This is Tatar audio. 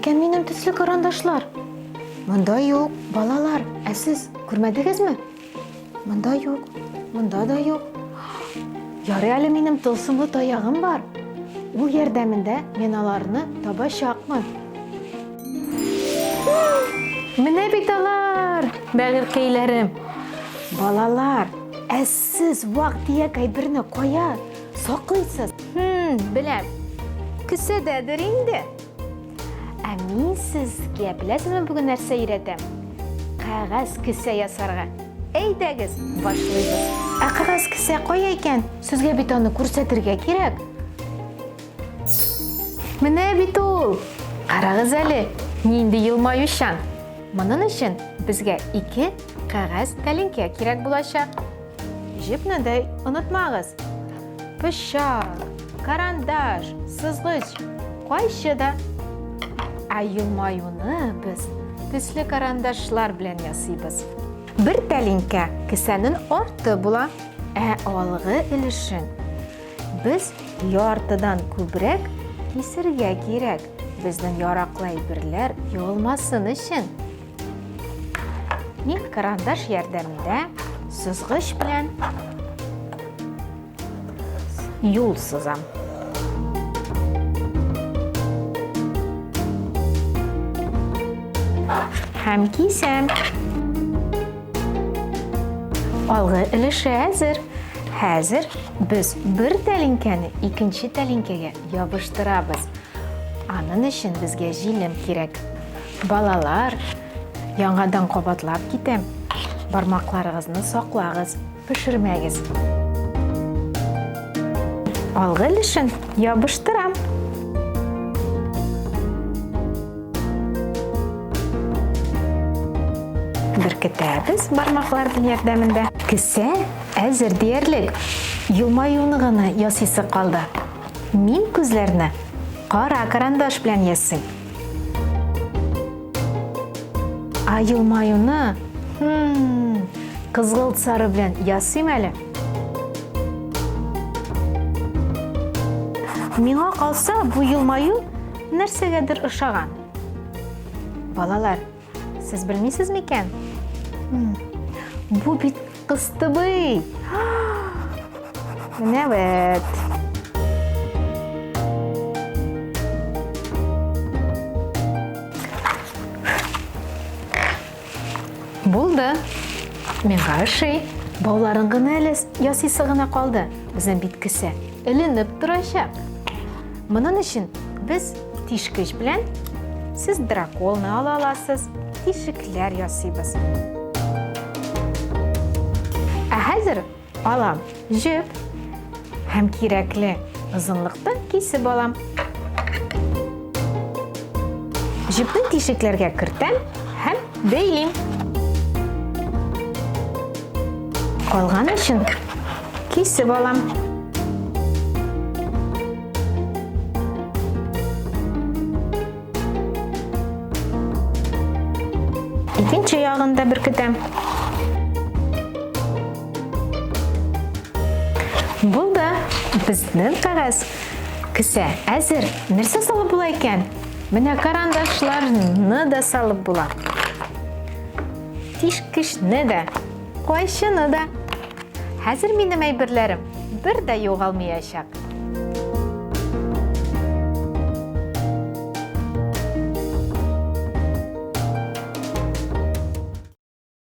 микән минем төсле карандашлар? Монда юк, балалар, ә сез күрмәдегезме? Монда юк, монда да юк. Ярый әле минем тылсымлы таягым бар. Ул ярдәмендә мин аларны табачакмын. Менә бит алар, бәгырькәйләрем. Балалар, ә сез вак-төяк әйберне кая саклыйсыз? Хм, беләм. Кесәдәдер инде. Ә мин сезгә, беләсезме, бүген нәрсә өйрәтәм? Кәгазь кесә ясарга. Әйдәгез, башлыйбыз. Ә кәгазь кесә кая икән? Сезгә бит аны күрсәтергә кирәк. Менә бит ул! Карагыз әле, нинди елмаючан. Моның өчен безгә ике кәгазь тәлинкә кирәк булачак. Җепне дә онытмагыз. Пычак, карандаш, сызгыч, кайчы да. Ә елмаюны без төсле карандашлар белән ясыйбыз. Бер тәлинкә кесәнең арты була, ә алгы өлешен без яртыдан күбрәк кисергә кирәк, безнең яраклы әйберләр югалмасын өчен. Мин карандаш ярдәмендә сызгыч белән юл сызам. Һәм кисәм. Алгы өлеше әзер. Хәзер без бер тәлинкәне икенче тәлинкәгә ябыштырабыз. Анын өчен безгә җилем кирәк. Балалар, яңадан кабатлап китәм, бармакларыгызны саклагыз, пешермәгез. Алгы өлешен ябыштырам. Беркетәбез бармаклар ярдәмендә. Кесә әзер диярлек. Елмаюны гына ясыйсы калды. Мин күзләрне кара карандаш белән ясыйм. Ә елмаюны, хм, кызгылт сары белән ясыйм әле. Миңа калса, бу елмаю нәрсәгәдер ошаган. Балалар, Сез белмисез микән? Бу бит кыстыбый. Менә бит. Булды. Миңа ошый. Бауларын гына әле ясыйсы гына калды. Безнең бит кесә эленеп торачак. Моның өчен без тишкеч белән сез драколны ала аласыз, тишекләр ясыйбыз. Ә хәзер алам җеп һәм кирәкле озынлыкта кисеп алам. Җепне тишекләргә кертәм һәм бәйлим. Калган өчен кисеп алам. Икенче ягын да беркетәм. Булды. Безнең кәгазь кесә әзер. Нәрсә салып була икән? Менә карандашларны да салып була. Тишкечне дә, кайчыны да. Хәзер минем әйберләрем бер дә югалмаячак.